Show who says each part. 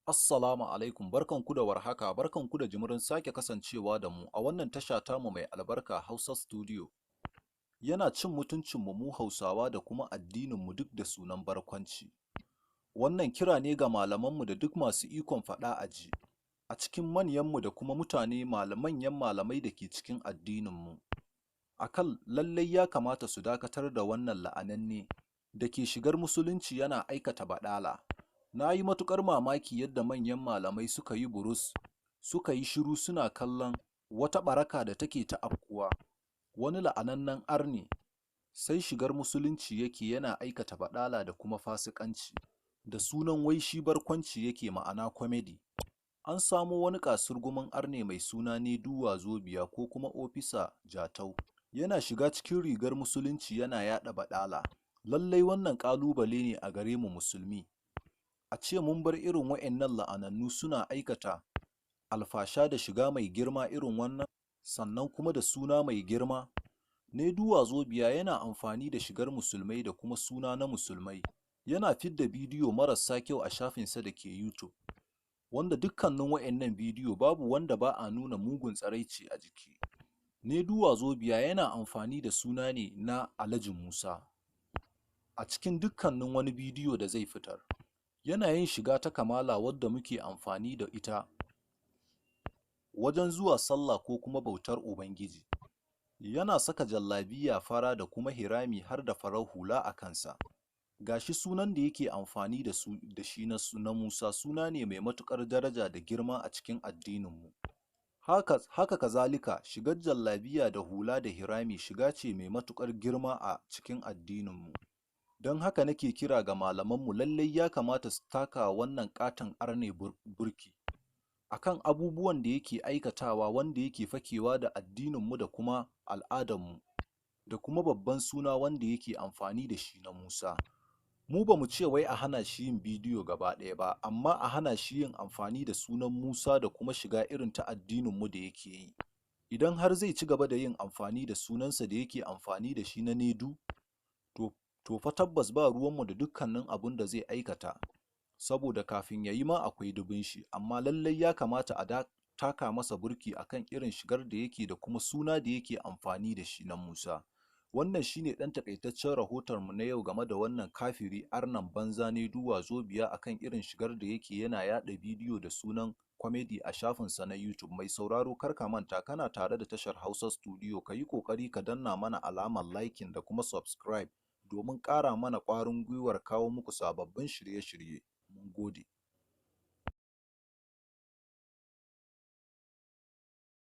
Speaker 1: Assalamu alaikum, barkanku da warhaka, barkanku da jimirin sake kasancewa da mu a wannan tasha tamu mai albarka, Hausa Studio. Yana cin mutuncinmu mu Hausawa da kuma addininmu, duk da sunan barkwanci. Wannan kira ne ga malamanmu da duk masu ikon faɗa a ji a cikin manyanmu da kuma mutane manyan malamai da ke cikin addininmu, a kan lallai ya kamata su dakatar da wannan la'ananne da ke shigar Musulunci yana aikata baɗala. Na yi matuƙar mamaki yadda manyan malamai suka yi burus, suka yi shiru, suna kallon wata ɓaraka da take ta afkuwa. Wani la'anannen arne sai shigar Musulunci yake yana aikata baɗala da kuma fasikanci da sunan wai shi barkwanci yake, ma'ana comedy. An samo wani ƙasurgumin arne mai suna Nedu Wazobia ko kuma Ofisa Jatau yana shiga cikin rigar Musulunci yana yaɗa baɗala. Lallai wannan ƙalubale ne a gare mu Musulmi, a ce mun bar irin waɗannan la'anannu suna aikata alfasha da shiga mai girma irin wannan, sannan kuma da suna mai girma. Nedu Wazobia yana amfani da shigar Musulmai da kuma suna na Musulmai yana fidda bidiyo marasa kyau a shafinsa da ke YouTube, wanda dukkanin waɗannan bidiyo babu wanda ba a nuna mugun tsiraici a jiki. Nedu Wazobia yana amfani da suna ne na Alhaji Musa a cikin dukkanin wani bidiyo da zai fitar. Yana yin shiga ta kamala wadda muke amfani da ita wajen zuwa sallah ko kuma bautar Ubangiji. Yana saka jallabiya fara da kuma hirami har da farar hula a kansa. Ga shi sunan da yake amfani da su da shi na Musa suna ne mai matuƙar daraja da girma a cikin addininmu. Haka kazalika shigar jallabiya da hula da hirami shiga ce mai matuƙar girma a cikin addininmu. Don haka nake kira ga malamanmu, lallai ya kamata su taka wannan ƙaton arne burki a kan abubuwan da yake aikatawa, wanda yake fakewa da addininmu da kuma al'adarmu da kuma babban suna wanda yake amfani da shi na Musa. Mu ba mu ce wai a hana shi yin bidiyo gaba ɗaya ba, amma a hana shi yin amfani da sunan Musa da kuma shiga irin ta addininmu da yake yi. Idan har zai ci gaba da yin amfani da sunansa da yake amfani da shi na Nedu, to fa tabbas ba ruwanmu da dukkanin abun da zai aikata, saboda kafin ya yi ma akwai dubun shi, amma lallai ya kamata a taka masa burki a kan irin shigar da yake da kuma suna da yake amfani da shi na Musa. Wannan shi ne ɗan taƙaitaccen rahotonmu na yau game da wannan kafiri arnen banza Nedu Wazobia a kan irin shigar da yake yana yaɗa bidiyo da sunan comedy a shafinsa na YouTube. Mai sauraro, kar ka manta kana tare da tashar Hausa Studio, ka yi ƙoƙari ka danna mana alamar liking da kuma subscribe domin ƙara mana ƙwarin gwiwar kawo muku sababbin shirye-shirye. Mun gode.